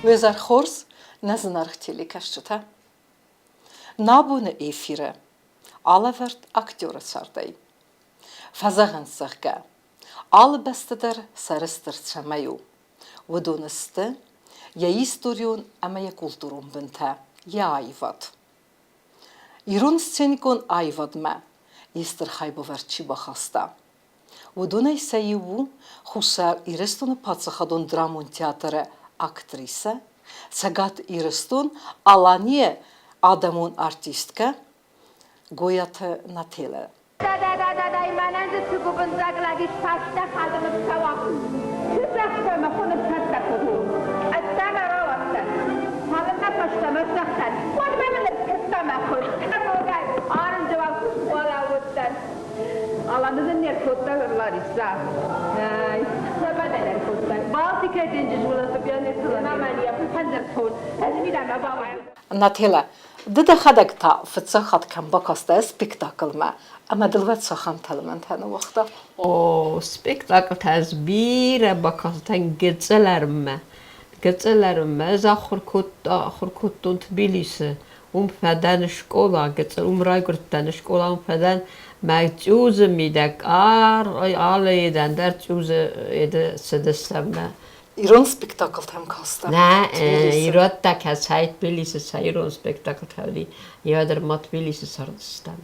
Уе зӕр хорз, нӕ зынаргъ телекӕсджытӕ! Нӕ абоны эфиры алӕвӕрд актеры цардӕй. Фӕзӕгъынц, зӕгъгӕ, алы бӕсты дӕр сӕрыстыр цӕмӕй у, уыдон сты йӕ историон ӕмӕ йӕ культурон бынтӕ, йӕ аивад. Ирон сценикон аивадмӕ йе стыр хайбавӕрд чи бахаста, уыдонӕй сӕ иу у Хуссар Ирыстоны паддзахадон драмон театры актрисӕ, Цӕгат Ирыстон Аланийы адӕмон артисткӕ Гояты Нателӕ. Да-да-да-да-дай, мӕнӕн дзы цы гуыбындзаг лӕг ис, цастӕ хӕлы ныццӕуа. Цы зӕгътӕ мӕ хуы ныццӕттӕ кодтон. Ӕддӕмӕ рауадтӕн. Цалынмӕ фӕстӕмӕ здӕхтӕн, уӕдмӕ мын ӕртыдта мӕ хуы. Ногӕй арынджы уӕлхъус уӕлӕуыдтӕн. Аланы дын не ркодта Лариса. Цӕмӕн ӕркодтай? Балтикӕйы денджыз уылӕнты пионерты Мамӕн йӕ фӕндыртон. Ӕз мидӕмӕ бауайын. Нателӕ, ды дӕхӕдӕг та фыццаг хатт кӕм бакастӕ спектаклмӕ ӕмӕ дыл уӕд цахӕм тӕлмӕнтӕ ныууагъта? О, спектаклтӕ ӕз бирӕ бакастӕн гыццылӕрммӕ. Гыццылӕрммӕ ӕз ахуыр кодта, ахуыр кодтон Тбилисы. Уым фӕдӕн скъола, гыццыл уым райгуырдтӕн скъола, уым фӕдӕн мӕ цъюзы мидӕг алы едӕн дӕр цъюзы еды цыдыстӕм мӕ. Ирон спектаклтӕм кастӕ? Нӕ, ирӕттӕ кӕцӕй Тбилисы сӕ ирон спектаклтӕ уыди, йӕ дӕр ма Тбилисы цардыстӕм.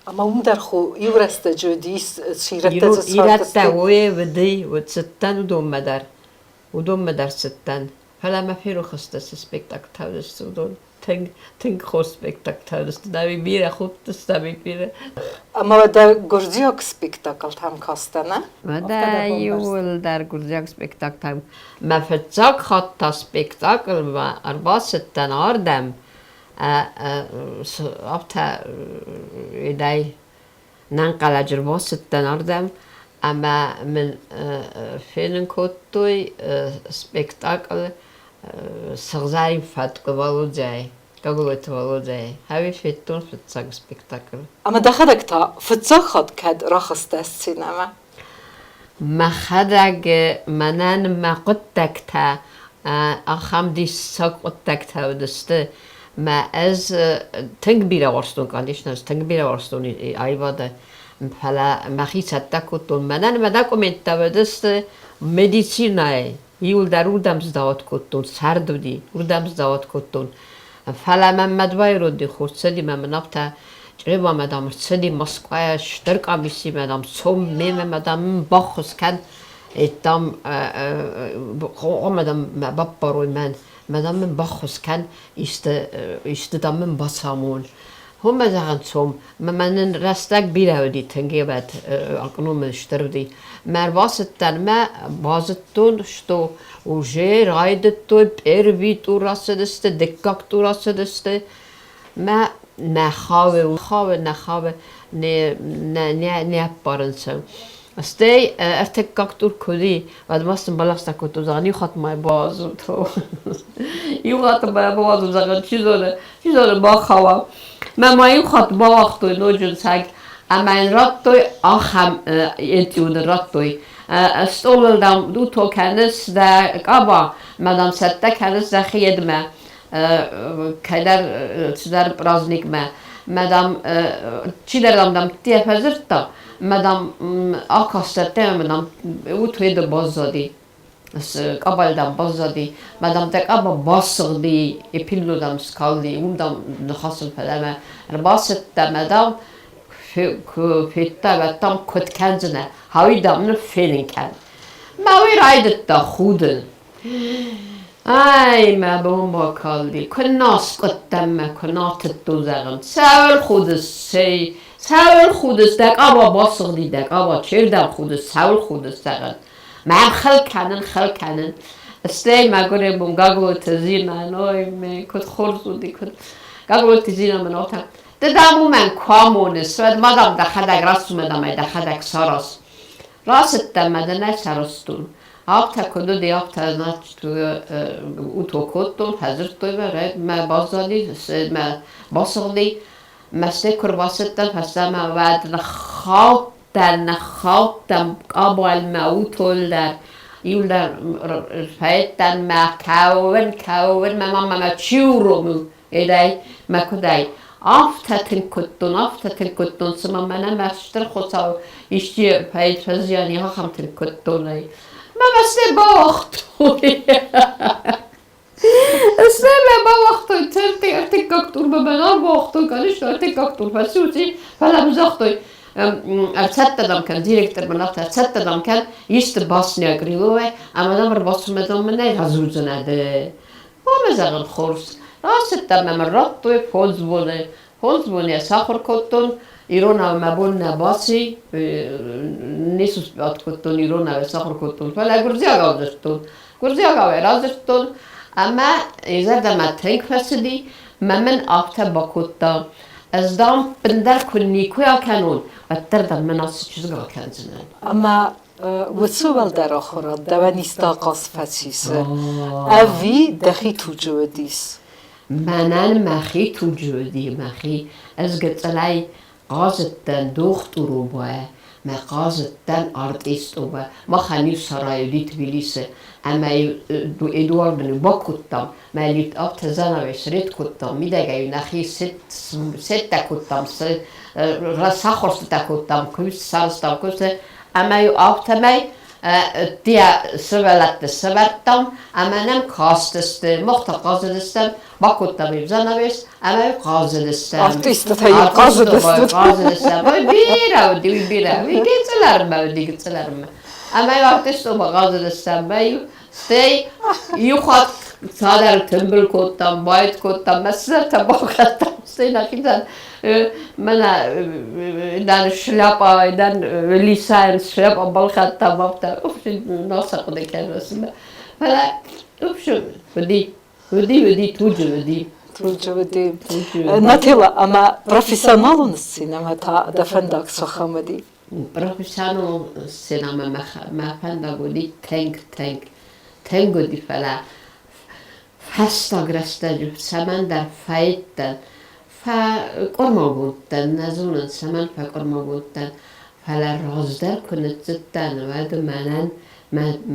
Ӕмӕ уым дӕр иу рӕстӕджы уыдис, ирӕттӕ дзы цардысты? Ирӕттӕ уый уыди, цыдтӕн уыдонмӕ дӕр. Уыдонмӕ дӕр цыдтӕн. Фӕлӕ мӕ ферох сты, цы спектаклтӕ уыдысты, уыдон. Тынг, тынг хорз спектаклтӕ уыдысты. Дӕуи бирӕ худтыстӕм, бирӕ. Ӕмӕ уӕдӕ гуырдзиаг спектаклтӕм кастӕ, нӕ? Уӕдӕ иууылдӕр гуырдзиаг спектаклтӕм. Мӕ фыццаг хатт та спектаклмӕ ӕрбацыдтӕн ардӕм, афтӕ идӕй нӕнхъӕлӕджы ӕрбацыдтӕн ардӕм ӕмӕ мын фенын кодтой спектакль Сыгъзӕрин фӕткъуы Валодяйы, Гаглойты Валодяйы. Ӕви федтон фыццаг спектакль. Ӕмӕ дӕхӕдӕг та фыццаг хатт кӕд рахызтӕ сценӕмӕ? Мӕхӕдӕг мӕнӕн мӕ хъуыддӕгтӕ ахӕм диссаг хъуыддӕгтӕ уыдысты. Мӕ ӕз тынг бирӕ уарзтон, конечно, ӕз тынг бирӕ уарзтон аивады, фӕлӕ мӕхи цӕттӕ кодтон. Мӕнӕн мӕ документтӕ уыдысты медицинӕйы. Иуылдӕр уырдӕм сдауат кодтон, сӕрд уыди, уырдӕм сдауат кодтон. Фӕлӕ мӕм мӕ двоюродный хо рцыди, мӕ мын афтӕ Чъребамӕ, дам, рцыди Москвайӕ стыр къамисимӕ, дам, цом мемӕ, мӕ, дам, мын баххуыс кӕн, дам, хъуамӕ, дам, мӕ баппарой мӕн, мӕ, дам, мын баххуыс кӕн, исты, исты, дам, мын бацамон. Хомӕ зӕгъын цом, мӕ нын рӕстӕг бирӕ уыди, тынг ебӕт акъномы стыр уыди. Мӕ ӕрбацыдтӕн мӕ базыдтон, что уже райдыдтой первый тур ацыдысты, дыккаг тур ацыдысты. Мӕ нӕ хауы, хауы, нӕ хауы, не, не, не, не ӕппарынц. Стӕй ӕртыккаг тур куы уыди, уӕд ма сын балӕгъстӕ кодтон, зӕгъын, иу хатт ма бауадзут. Иу хатт ма бауадзут, зӕгъын, чи зоны, чи зоны бахауа. Мӕ ма иу хатт бауагътой ноджы цӕг ӕмӕ йын радтой ахӕм этюд радтой. Стъолыл, дам, дуто кӕныс дӕ къаба, мӕ, дам, цӕттӕ кӕныс дӕхи едмӕ кӕйдӕр цыдӕр праздникмӕ. Мӕ, дам, чидӕр, дам, дам, тия фӕдзырдта, мӕ, дам, акастӕттӕ ӕмӕ, дам, утведы баззади. Къабайы, дам, баззади. Мӕ, дам, дӕ къаба басыгъди, пилло, дам, скалди, уым, дам, ныхасыл фӕлӕ мӕ ӕрбацыдтӕ, мӕ, дам, куы федта, уӕд, дам, куыд кӕндзынӕ, хауи, дам, ныффенын кӕн. Мӕ уый райдыдта худын. Ай, мӕ бон бакалди, куыннӕ аскъуыдтӕн мӕ, куыннӕ атыдтон, зӕгъын, цӕуыл худыс, цӕй, цӕуыл худыс, дӕ къаба басыгъди, дӕ къаба чердӕм худыс, цӕуыл худыс, зӕгъын. Мӕм хыл кӕнын, хыл кӕнын. Стӕй мӕгуыры бон Гаглойты Зинӕ, ой, мӕ куыд хорз уыди, куыд. Гаглойты Зинӕ мын афтӕ, ды, дам, уымӕн куы амоныс, уӕд ма, дам, дӕхӕдӕг рацу мӕ, дам, ӕй дӕхӕдӕг сараз. Рацыдтӕн мӕ дын ӕй сарӕзтон. Афтӕ куыд уыди, афтӕ значит, уто кодтон, фӕдзырдтой мӕ, мӕ баззади, мӕ басыгъди. Мӕстӕй куы рбацыдтӕн фӕстӕмӕ, уӕд ныххаудтӕн, ныххаудтӕн къабалмӕ, утол дӕр. Иуылдӕр федтам мӕ кӕуын, кӕуын, мӕ мамӕ мӕ чи уромы, едӕй мӕ куыдӕй. Афтӕ тынг куыдтон, афтӕ тынг куыдтон, цыма мӕнӕ мӕ стыр Хуыцау исчи фӕзиан, ахӕм тынг куыдтон ӕй. Мӕ мӕстӕй бауагътой. Стӕй мӕ бауагътой ӕртыккаг турмӕ, мӕ нал бауагътой, конечно, ӕртыккаг тур фӕци, фӕлӕ мын загътой, ӕрцӕттӕ дам кӕн, директор мын афтӕ, ӕрцӕттӕ дам кӕн, исты басня Крыловӕй, ӕмӕ дам ӕрбацу мӕ дам мын ӕй радзурдзынӕ ды. Омӕ зӕгъын, хорз. Рацыдтӕн ӕмӕ мын радтой 5 боны. 5 боны йӕ сахуыр кодтон, иронау мӕ бон нӕ баци, не суспят кодтон, иронау йӕ сахуыр кодтон, фӕлӕ гуырдзиагау дзырдтон. Гуырдзиагау ӕй радзырдтон, ӕмӕ зӕрдӕмӕ тынг фӕцыди, мӕ мын афтӕ бакодта, ӕз, дам, ӕппындӕр куы никуы акӕнон, уӕддӕр, дам, мын ацы чызг акӕндзынӕн. Ӕмӕ уыцы уӕлдӕр ахуырад дӕуӕн исты ахъаз фӕцис ӕви дӕхи туджы уыдис? Мӕнӕн мӕхи туджы уыди, мӕхи. Ӕз гыццылӕй хъазыдтӕн дохтуробайӕ, мӕ хъазыдтӕн артъистъобӕ. Махӕн-иу сарай уыди Тбилисы, ӕмӕ-иу Эдуардӕн-иу бакодтам, мӕ-иу афтӕ занавес ред кодтам, мидӕгӕй-иу нӕхи цӕттӕ кодтам, сахуырстытӕ кодтам, куыст сарӕзтам, куыст, ӕмӕ-иу афтӕмӕй дӕ сывӕллӕтты сӕвӕрдтам ӕмӕ нӕм кастысты, мах та хъазыдыстӕм, бакодтам-иу занавес ӕмӕ-иу хъазыдыстӕм. Артисттӕ-иу хъазыдысты. Хъазыдыстӕм. Ой, бирӕ уыди, уый бирӕ. Уый гыццылӕрмӕ уыди, гыццылӕрмӕ. Ӕмӕ-иу артистомӕ хъазыдыстӕм, ӕмӕ-иу стӕй иу хатт цадӕр тымбыл кодтам, байд кодтам, мӕ цыдӕртӕ бахӕдтам, стӕй нӕхицӕн мӕнӕ дӕн шляпа, дӕн Лисайӕн шляпа балхӕдтам, афтӕ нал сӕ хъуыды кӕнын. Фӕлӕ, в общем, уыди, уыди, уыди, туджы уыди. Туджы уыди. Нателла, ӕмӕ профессионалон сценӕмӕ та дӕ фӕндаг цахӕм уыди? Профессионалон сценӕмӕ мӕ фӕндаг уыди тынг, тынг, тынг уыди, фӕлӕ фӕстаг рӕстӕджы цӕмӕндӕр фӕидтӕн, фӕкъуырмагонд дӕн, нӕ зонын, цӕмӕн фӕкъуырмагонд дӕн, фӕлӕ раздӕр куы ныццыдтӕн, уӕд мӕнӕн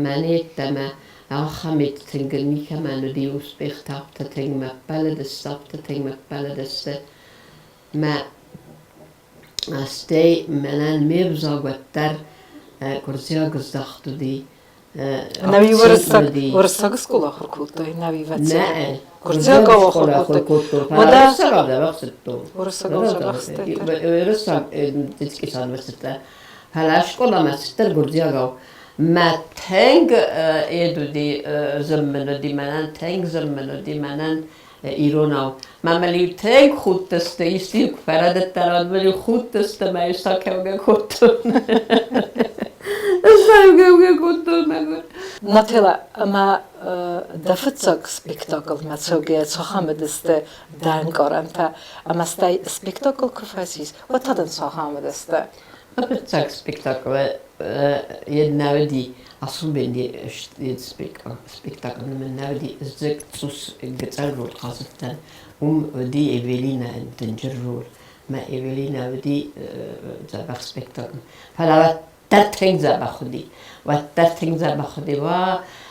мӕн йеддӕмӕ ахӕм тынг никӕмӕн уыди успехтӕ, афтӕ тынг мӕ ӕппӕлыдысты, афтӕ тынг мӕ ӕппӕлыдысты. Мӕ стӕй мӕнӕн ме взаг уӕддӕр гуырдзиаг здӕхт уыди. Нӕуи уырыссаг уырыссаг скъола ахуыр кодтай, нӕуи Нӕ, гуырдзиагау ахуыр кодтон. Уырыссагау дзӕбӕх зыдтон. Уырыссагау дзӕбӕх зыдтай. Уырыссаг детский садмӕ цыдтӕн. Фӕлӕ скъоламӕ цыдтӕн гуырдзиагау. Мӕ тынг ед уыди, зын мын уыди мӕнӕн, тынг зын мын уыди мӕнӕн иронау. Мӕ мыл-иу тынг худтысты, исты-иу куы фӕрӕдыдтӕн, уӕд мыл-иу худтысты ӕмӕ-иу сӕ кӕугӕ кодтон. Сӕ кодтон мӕгуыр. Нателла, ӕмӕ дӕ фыццаг спектаклмӕ цӕугӕйӕ цахӕм уыдысты дӕ ӕнкъарӕнтӕ ӕмӕ стӕй спектакль куы фӕцис, уӕд та дын цахӕм уыдысты? Фыццаг спектаклы йед нӕ уыди, Асунбенди спектакль мын нӕ уыди, дзыг цъус гыццыл роль хъазыдтӕн. Уым уыди Эвелина дынджыр роль. Мӕ Эвелина уыди дзӕбӕх спектакль. Фӕлӕ уӕддӕр тынг дзӕбӕх уыди. Уӕддӕр тынг дзӕбӕх уыди.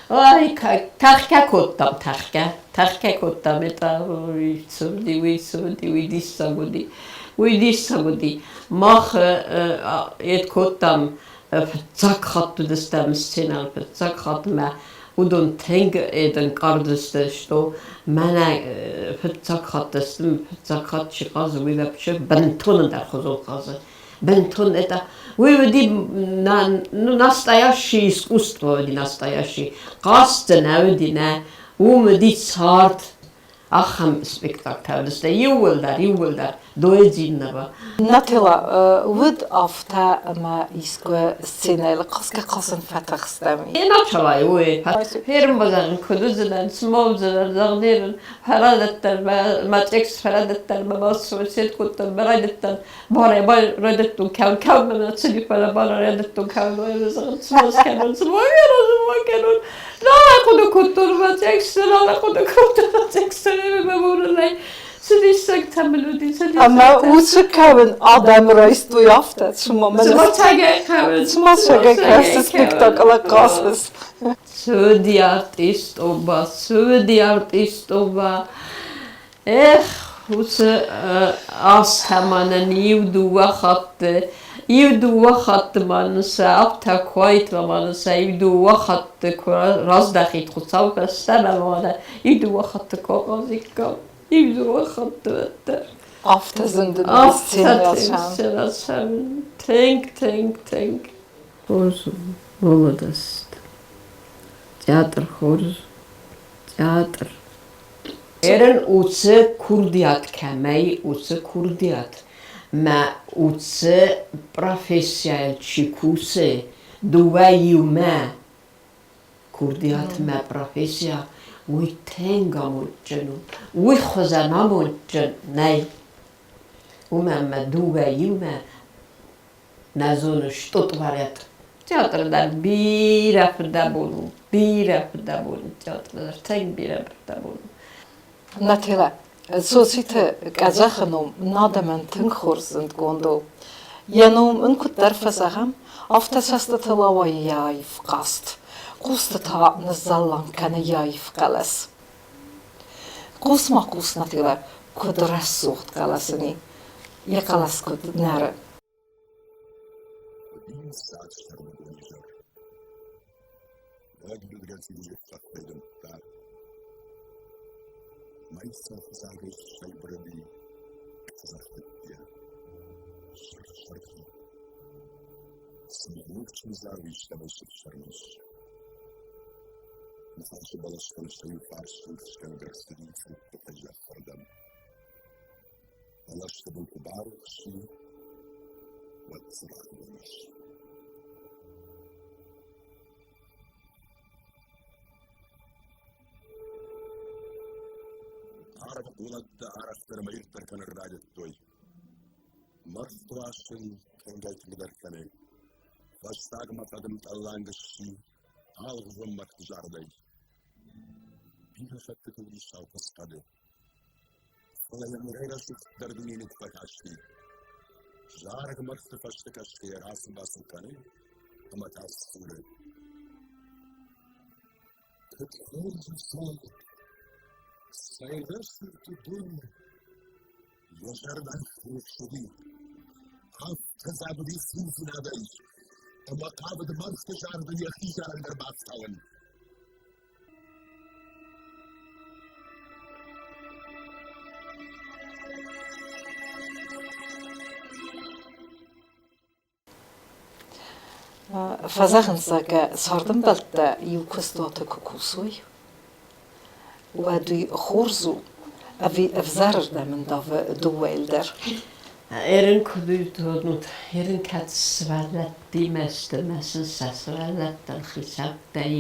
Ой, тӕхгӕ кодтам, тӕхгӕ, тӕхгӕ кодтам, это уый цы уыди, уый цы уыди, уый диссаг уыди. Уый диссаг уыди. Мах ед кодтам фыццаг хатт уыдыстӕм сценӕйыл, фыццаг хатт мӕ уыдон тынг ед ӕнкъардысты, что мӕнӕ фыццаг хатт фыццаг хатт чи хъазы, уый вообще бынтон ӕндӕрхуызон хъазы. Бынтон это уый уыди ну, настоящий искусство уыди настоящий. Хъазт дзы нӕ уыди, нӕ. Уым уыди цард. Ахӕм спектакльтӕ уыдысты иууылдӕр, иууылдӕр до единого. Нателла, уыд афтӕ ӕмӕ искуы сценӕйыл хъазгӕ-хъазын фӕтыхстӕм? Началай, уый. Фермӕзӕн куыд уыдзынӕн, цы ма уыдзынӕн, зӕгъдзынӕн, фӕрӕдыдтӕн, мӕ текст фӕрӕдыдтӕн, мӕ бассоциат кодтон, мӕ райдыдтӕн, барӕй райдыдтон кӕуын, кӕуын мӕ цыди, фӕлӕ барӕй райдыдтон кӕуын, цы ма скӕнон, цы ма кӕнон, цы ма кӕнон. Нал ахъуыды кодтон мӕ тексты, нал ахъуыды кодтон мӕ тексты, мӕ бонылӕй. Цы диссӕгтӕ мыл уыди, цы диссӕгтӕ. Ӕмӕ уыцы кӕуын адӕм райстой афтӕ, цыма мӕ Цыма цӕгӕй кӕуын. Цыма цӕгӕй кӕсы спектаклы кӕсыс. Цуди артистоба, цуди артистоба. Эх, уыцы азтӕ ма нын иу-дыууӕ хатты, иу-дыууӕ хатты ма нын сӕ афтӕ куы уаид ӕмӕ нын сӕ иу-дыууӕ хатты куы раздӕхид Хуыцау фӕстӕмӕ ма нӕ иу-дыууӕ хатты куы ахъазиккам, иу-дыууӕ хатты уӕддӕр. Афтӕ зын дын сценӕ цӕуын. Тынг, тынг, тынг. Хорз у, молодость. Театр хорз, театр. Ерын уыцы курдиат кӕмӕй уыцы курдиат, мӕ уыцы профессийыл чи кусы, дыууӕ иумӕ курдиат мӕ профессия, уый тынг амондджын у. Уый хуызӕн амондджын нӕй. Уымӕн мӕ дыууӕ иумӕ нӕ зоныс, тъотъварӕт. Театры дӕр бирӕ фыдӕбон у, бирӕ фыдӕбон у театры дӕр, тынг бирӕ фыдӕбон у. Нателӕ, Цоциты Къӕдзӕхы ном адӕмӕн тынг хорз зындгонд у. Йӕ ном ын куыддӕр фӕзӕгъӕм, афтӕ цӕстытыл ауайы йӕ аив хъазт, хъусты та ныззӕлланг кӕны йӕ аив хъӕлӕс. Хъус-ма, хъус, Нателӕ, куыд рӕсугъд хъӕлӕс ын и, йӕ хъӕлӕс куыд нӕры. Бӕлӕсты был куы барухс и, уӕд цырагъдон ис. Арвы хъулӕттӕ арӕхдӕр ӕмӕ ирддӕр кӕнын райдыдтой. Мӕрдты уасын тынгӕй-тынгдӕр кӕны. Фӕстагмӕ хъӕдын тъӕлланг сси алыгъуызон мӕргъты зардӕй. Бирӕ хӕттыты уыди сау хъуыдыхъӕды. Фӕлӕ йӕм нырӕй рӕсугъддӕр дуне никуы фӕкасти. Зарӕг мӕргъты фӕстӕ кӕсгӕйӕ рацу-бацу кӕны ӕмӕ та сдзуры. Куыд хорз у цард, цӕй рӕсугъд у дуне! Йӕ зӕрдӕ рухс уыди. Афтӕ дзаг уыди циндзинадӕй, ӕмӕ хъавыд мӕргъты зарды йӕхи зарӕг дӕр бафтауын. Фӕзӕгъынц, зӕгъгӕ, цардӕмбӕлттӕ иу куыстуаты куы кусой, уӕд уый хорз у ӕви ӕвзӕрырдӕм ӕндавы дыууӕйыл дӕр? Ерын куыд уыдон, ерын кӕд сывӕллӕттимӕ сты ӕмӕ сын сӕ сывӕллӕттӕн хицӕуттӕй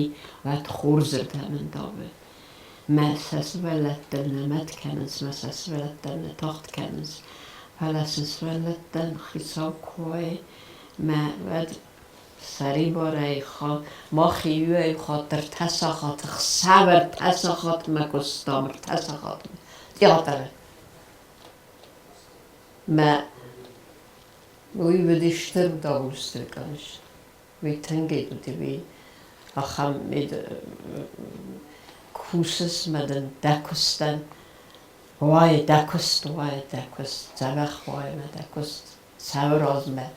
уӕд хорзырдӕм ӕндавы. Мӕ сӕ сывӕллӕттыл нӕ мӕт кӕнынц, мӕ сӕ сывӕллӕттӕн нӕ тагъд кӕнынц, фӕлӕ сын сывӕллӕттӕн хицау куы уай, мӕ уӕд сӕрибарӕй мах иуӕй хатт ӕртӕ сахаты, хсӕв ӕртӕ сахатмӕ куыстам, ӕртӕ сахатмӕ театры. Мӕ уый уыди стыр удовольствие, конечно. Уый тынг уыди, уый ахӕм кусыс мӕ дын дӕ куыстӕн уай дӕ куыст, уай дӕ куыст, дзӕбӕх уай мӕ дӕ куыст, цӕуы размӕ.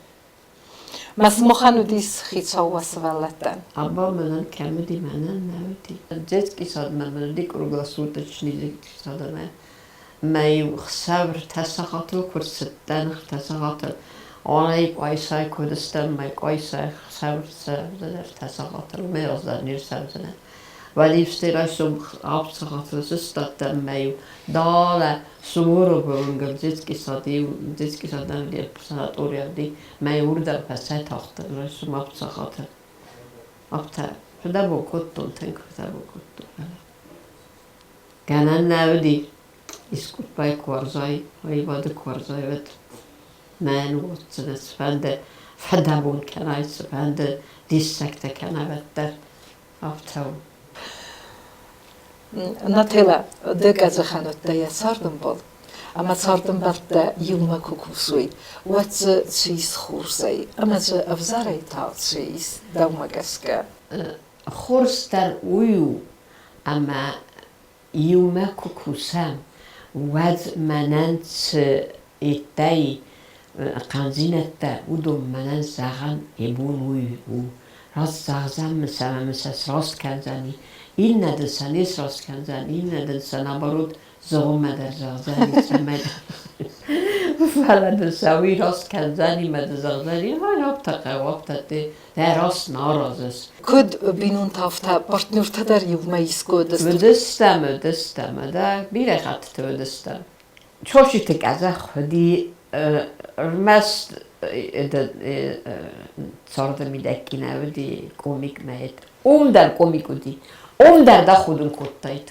Мӕ сымахӕн уыдис хицау уӕ сывӕллӕттӕн? Абон мӕнӕн кӕм уыди, мӕнӕн нӕ уыди. Детский садмӕ мын уыди круглосуточный детский садмӕ. Мӕ-иу хсӕв ӕртӕ сахатыл куы рцыдтӕн, ӕртӕ сахатыл, онӕй къуайсайы куы уыдыстӕм, мӕ къуайсайы хсӕв ӕрцӕудзӕн ӕртӕ сахатыл, мӕ ӕз не рцӕудзынӕн. Уӕд-иу райсом авд сахатыл сыстадтӕн мӕ-иу далӕ Суворовы уынгыл детский сад-иу детский садӕн санаторий уыди, мӕ-иу уырдӕм фӕцӕйтахтӕн райсом авд сахатыл. Афтӕ фыдӕбон кодтон, тынг фыдӕбон кодтон. Гӕнӕн нӕ уыди, искусствӕйы куы уарзай, аивады куы уарзай, уӕд мӕн уоддзынӕ цыфӕнды фыдӕбон кӕнай, цыфӕнды диссӕгтӕ кӕнай, уӕддӕр афтӕ у. Нателӕ, ды къӕдзӕхӕн уыдтӕ йӕ цардӕмбал. ӕмӕ цардӕмбӕлттӕ иумӕ куы кусой, уӕд дзы цы ис хорзӕй ӕмӕ дзы ӕвзӕрӕй та цы ис дӕумӕ гӕсгӕ? Хорз дӕр уый у, ӕмӕ иумӕ куы кусӕм, уӕд мӕнӕн цы йедтӕй хъӕндзинӕдтӕ, уыдон мӕнӕн зӕгъӕн йӕ бон уый у. Раст зӕгъдзӕн мын сӕ ӕмӕ мын сӕ сраст кӕндзӕни, иннӕ дын сӕ не сраст кӕндзӕн, иннӕ дын сӕ наоборот зыгъуыммӕ дӕр зӕгъдзӕни, цӕмӕй фӕлӕ дын сӕ уый раст кӕндзӕни мӕ дын зӕгъдзӕни, афтӕ хъӕуы, афтӕ дӕ раст нӕ аразыс. Куыд бинонтӕ, афтӕ партнертӕ дӕр иумӕ искуы уыдысты? Уыдыстӕм, уыдыстӕм, да, бирӕ хӕттыты уыдыстӕм. Чошиты къӕдзӕх уыди ӕрмӕст царды мидӕг ки нӕ уыди комик мӕйт. Уым дӕр комик уыди. Уым дӕр дӕ худын кодтаид.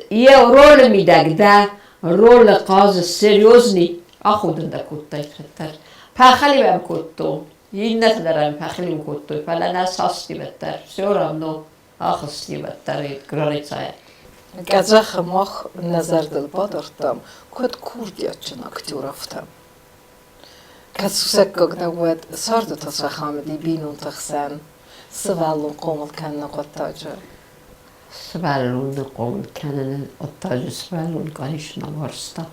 Йӕ ролы мидӕг дӕ ролы хъазы серьезный ахудын дӕ кодтаид хӕддӕр. Пӕхӕлиуӕм кодтон. Иннӕтӕ дӕр ӕм пӕхӕлиу кодтой, фӕлӕ нӕ састи уӕддӕр. Все равно ахызти уӕддӕр границӕйӕ. Къӕдзӕхы мах нӕ зӕрдыл бадардтам, куыд курдиатджын актер, афтӕ. Кӕд сусӕггаг нӕ уӕд царды та цахӕм уыди бинонты хсӕн сывӕллон хъомыл кӕныны хъуыддаджы? Сывӕллоны хъомыл кӕныны хъуыддаджы сывӕллон конечно уарзта.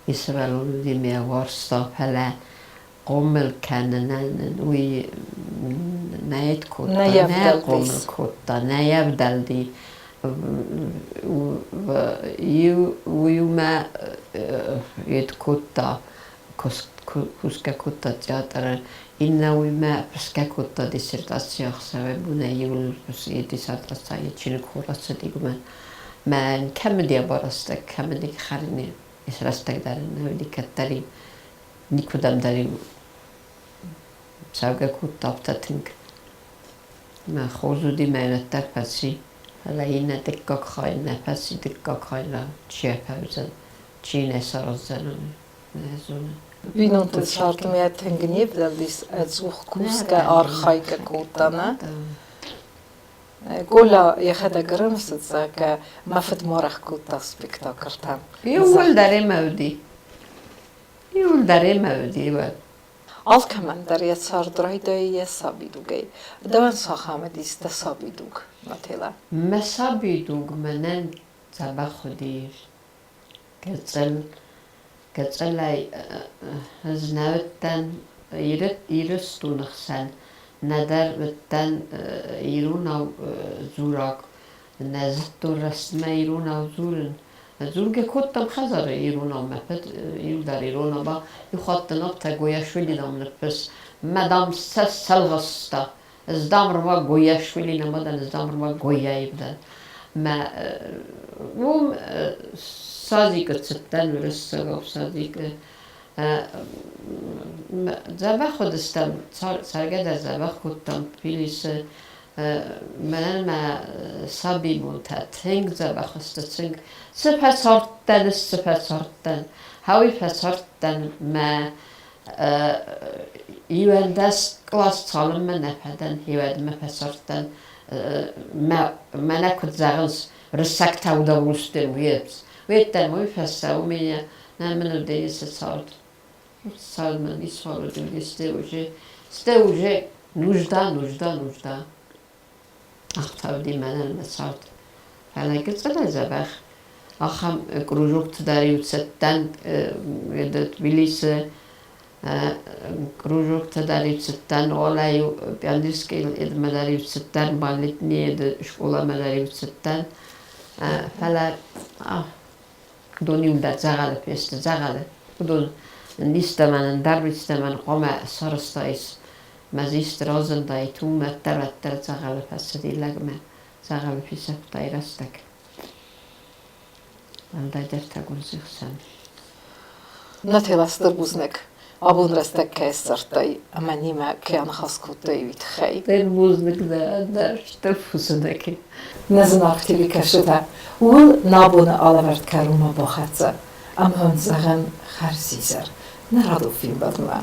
И сывӕллон уыди мӕ уарзта, фӕлӕ хъомыл кӕнынӕн уый нӕ кодта, нӕ хъомыл кодта, нӕ ӕвдӕлди. Уыимӕ йед кодта, кусгӕ кодта театры, иннӕ уыимӕ фысгӕ кодта диссертаци ӕхсӕвӕй бонӕй иуыл диссертацийы чиныг рацыди уымӕн. Мӕн кӕмыди абарастӕг, кӕмыди хӕрыни рӕстӕг дӕр нӕ уыди кӕддӕри никуыдӕм дӕр-иу цӕугӕ кодта афтӕ тынг. Мӕ хорз уыди мӕ уӕддӕр фӕци, фӕлӕ иннӕ дыккаг хай нӕ фӕци, дыккаг хай нӕ чи афӕудзӕн, чи нӕ сараздзӕн, нӕ зонын. Бинонты цардмӕ тынг не вдӕлдис ӕдзух кусгӕ архайгӕ кодта, нӕ? Коля йӕхӕдӕг ӕрымысыд, зӕгъгӕ, мӕ фыд ма арӕх кодта спектакльтӕм. Иууылдӕр ӕмӕ уыди. Иууылдӕр ӕмӕ уыди уӕд. Алкӕмӕн дӕр йӕ цард райдайы йӕ сабидугӕй. Дӕуӕн цахӕм уыдис дӕ сабидуг, Нателӕ? Мӕ сабидуг мӕнӕн дзӕбӕх уыди. Гӕцӕл, гӕцӕлӕй ӕз нӕ уыдтӕн Ирыстоны хсӕн, нӕдӕр уыдтӕн иронау дзурӕг, нӕ зыдтон рӕстмӕ иронау дзурын. Дзургӕ кодтам хӕдзары иронау, мӕ фыд иудар иронау ба, иухатт ын афтӕ Гояшвили дам ныффыс, мӕ дам сӕ сӕлгъыста, ӕз дам рва Гояшвили нӕма дӕн, ӕз дам рва Гояев дӕн. Мӕ уым садикы цыдтӕн уырыссагау садикы. Дзӕбӕх уыдыстӕм, цӕргӕ дӕр дзӕбӕх кодтам Тбилисы. Мӕнӕн мӕ сабибонтӕ тынг дзӕбӕх сты, тынг. Цы фӕцардтӕн, цы фӕцардтӕн, хауи фӕцардтӕн мӕ 11 кълас цалынмӕ нӕ фӕдӕн, уӕдмӕ фӕцардтӕн. Мӕнӕ куыд зӕгъынц, рыссӕгтӕ удовольствием уеддӕм уый фӕстӕ у меня нӕ мын уыдысты цард. Цард мын исхъӕл уыдысты уже. Сте уже нужда, нужда, нужда. Афтӕ уыди мӕнӕн мӕ цард. Фӕлӕ гыццылӕй дзӕбӕх. Ахӕм кружокты дӕр-иу цыдтӕн Тбилисы кружоктӕ дӕр-иу цыдтӕн, уӕлӕ-иу пионерскийыл едмӕ дӕр-иу цыдтӕн, балетный скъоламӕ дӕр-иу цыдтӕн. Фӕлӕ уыдон-иу дӕр дзӕгъӕлы фесты, дзӕгъӕлы. Уыдон истӕмӕн, ӕндӕр истӕмӕн хъуамӕ сарӕзтаис мӕ дзы исты разындаид, уым ӕддӕр-ӕддӕр дзӕгъӕлы фӕцыди лӕгмӕ, дзӕгъӕлы фесӕфтай рӕстӕг. Уӕлдайдӕр та гуырдзы хсӕн. Нателӕ, стыр бузныг, абон рӕстӕг кӕй ссардтай ӕмӕ немӕ кӕй аныхас кодтай, уый тыххӕй. Стыр бузныг дӕ, дӕр стыр бузныг. Нӕ зынаргъ телекӕсджытӕ, ууыл нӕ абоны алӕвӕрд кӕронмӕ бахӕццӕ ӕмӕ уын зӕгъӕм хӕрзизӕр нӕ радон фембӕлдмӕ.